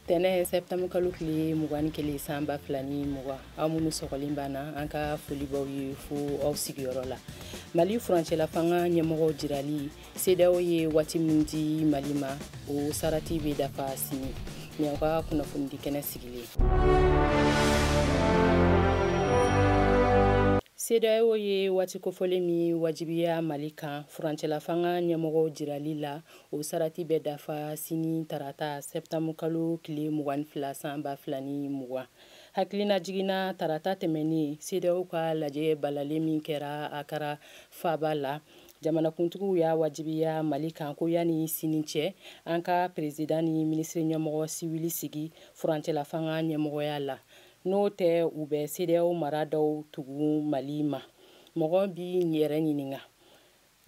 Tɛnɛ septembre kalo tile 21 san 2020, aw minnu sɔgɔlen b'an na, an ka foli b'aw ye fo aw sigiyɔrɔ la. Mali furancɛla fanga ɲɛmɔgɔ jirali CEDEAO ye waati min di Mali ma, o sarati bɛ dafa sini. Ni aw ka kunnafonidi kɛnɛ sigilen. CEDEAO ye waati kofɔlen min wajibiya Mali kan furancɛla fanga ɲɛmɔgɔ jirali la, o sarati bɛ dafa sini tarata septembre kalo tile 22 san 2020. Hakilina jiginna tarata tɛmɛnen CEDEAO ka lajɛ balalen min kɛra Akara faaba la, jamanakuntigiw y'a wajibiya Mali kan ko yanni sini cɛ, an ka président ni minisiri ɲɛmɔgɔ siwili sigi furancɛla fanga ɲɛmɔgɔya la. N'o tɛ, u bɛ CEDEAO mara dɔw tugu Mali ma. Mɔgɔ b'i yɛrɛ ɲininka,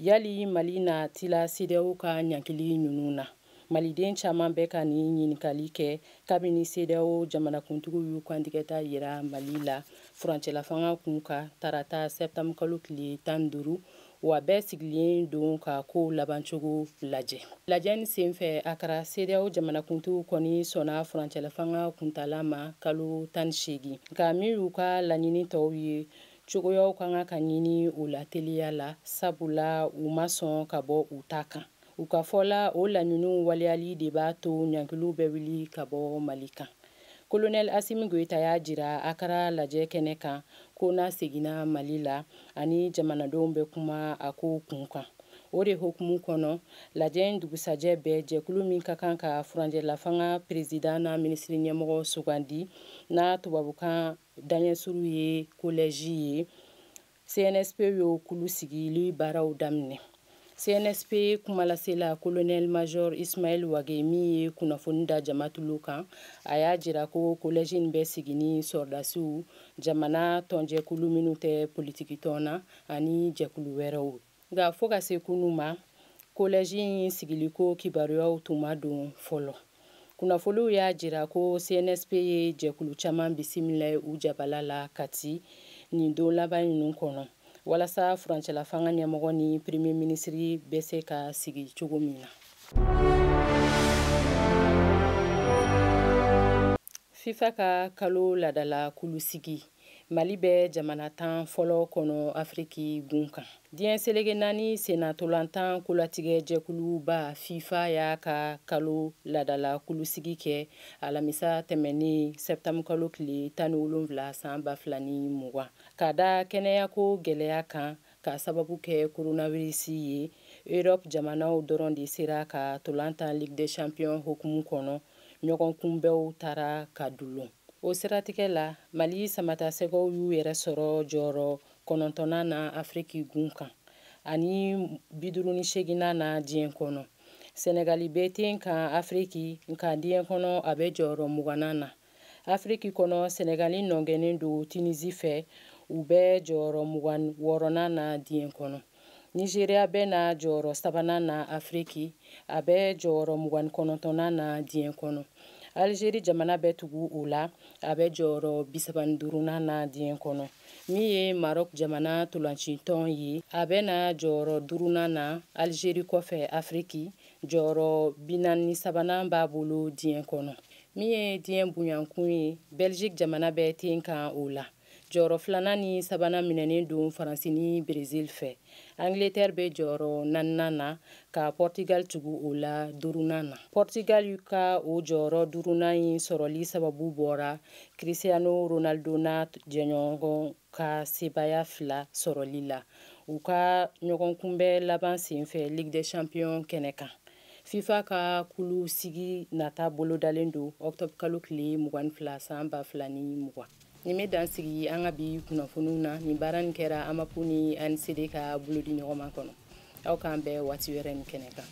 yali Mali na tila CEDEAO ka ɲankili ninnu na? Maliden caman bɛ ka nin ɲininkali kɛ kabini CEDEAO jamanakuntigiw y'u kantigɛta yira Mali la furancɛla fanga kun kan tarata septembre kalo tile 15, wa bɛɛ sigilen don ka kow labancogo lajɛ. Lajɛ nin senfɛ Akara, CEDEAO jamanakuntigiw kɔni sɔnna furancɛla fanga kuntala ma kalo 18. Nka min y'u ka laɲini tɔw ye, cogoyaw ka kan ka ɲini o la teliya la, sabula u ma sɔn ka bɔ u ta kan. U ka fɔ la, o laɲiniw waleyali de b'a to ɲankiliw bɛ wuli ka bɔ Mali kan. Colonel Assimi Goïta y'a jira Akara lajɛ kɛnɛ kan ko n'a seginna Mali la, ani jamanadenw bɛ kuma a ko kun kan. O de hukumu kɔnɔ, lajɛ in dugusajɛ bɛɛ jɛkulu min ka kan ka furancɛla fanga président n'a minisiri ɲɛmɔgɔ sugandi, n'a tubabukan daɲɛsuru ye collège ye, CNSP y'o kulu sigili baaraw daminɛ. CNSP kumalasela colonel major Ismaël Wagué min ye kunnafoni da jama tulu kan, a y'a jira ko collège in bɛ sigi ni sɔrɔdasiw, jamana tɔnjɛkulu minnu tɛ politiki tɔn na ani jɛkulu wɛrɛw. Nka fo ka se kunu ma, collège in sigiliko kibaruyaw tun ma don fɔlɔ. Kunnafoniw y'a jira ko CNSP ye jɛkulu caman bisimila u jabala la Kati nin don laban ninnu kɔnɔ, walasa furancɛla fanga ɲɛmɔgɔ ni premier ministre bɛ se ka sigi cogo min na. FIFA ka kalo ladala kulusigi, Mali bɛ jamana 10 fɔlɔ kɔnɔ Afiriki gun kan. Diɲɛ seleke naani sennatolantan kolatigɛ jɛkuluba FIFA y'a ka kalo ladala kulusigi kɛ alamisa tɛmɛnen septembre kalo tile 17 san 2020. Ka da kɛnɛyako gɛlɛya kan ka sababu kɛ coronavirus ye, Europe jamanaw dɔrɔn de sera ka tolantan Ligue des Champions hukumu kɔnɔ, ɲɔgɔn kunbɛnw taara ka dulon. O siratigɛ la, Mali samatasɛgɛw y'u yɛrɛ sɔrɔ jɔyɔrɔ 9nan na Afiriki gun kan ani 58nan na diɲɛ kɔnɔ. Senegali bɛ ten kan Afiriki, nka diɲɛ kɔnɔ a bɛ jɔyɔrɔ 20nan na. Afiriki kɔnɔ, Senegali nɔgɛnnen don Tunisie fɛ, u bɛ jɔyɔrɔ 26nan na diɲɛ kɔnɔ. Nigeria bɛ na jɔyɔrɔ 3nan na Afiriki, a bɛ jɔyɔrɔ 29nan na diɲɛ kɔnɔ. Algérie jamana bɛ tugu o la, a bɛ jɔyɔrɔ 35nan na diɲɛ kɔnɔ. Min ye Maroc jamana tolancitɔn ye, a bɛ na jɔyɔrɔ 5nan na Algérie kɔfɛ Afiriki, jɔyɔrɔ 43nan b'a bolo diɲɛ kɔnɔ. Min ye diɲɛ bonyankun ye, Belgique jamana bɛ ten kan o la. Jɔyɔrɔ 2nan ni 3nan minɛnen don Faransi ni Brésil fɛ. Angleterre bɛ jɔyɔrɔ 4nan na ka Portugal tugu o la 5nan na. Portugal ka o jɔyɔrɔ 5nan in sɔrɔli sababu bɔra Cristiano Ronaldo n'a jɛɲɔgɔn ka sebaaya 2 sɔrɔli la u ka ɲɔgɔnkunbɛn laban senfɛ Ligue des Champions kɛnɛ kan. FIFA ka kulu sigi nata bolodalen don octobre kalo tile 22 san 2020. Nin bɛ dan sigi an ka bi kunnafoniw na. Nin baara nin kɛra AMAPU ni ANCD ka bolodi ɲɔgɔnma kɔnɔ. Aw k'an bɛn waati wɛrɛ nin kɛnɛ kan.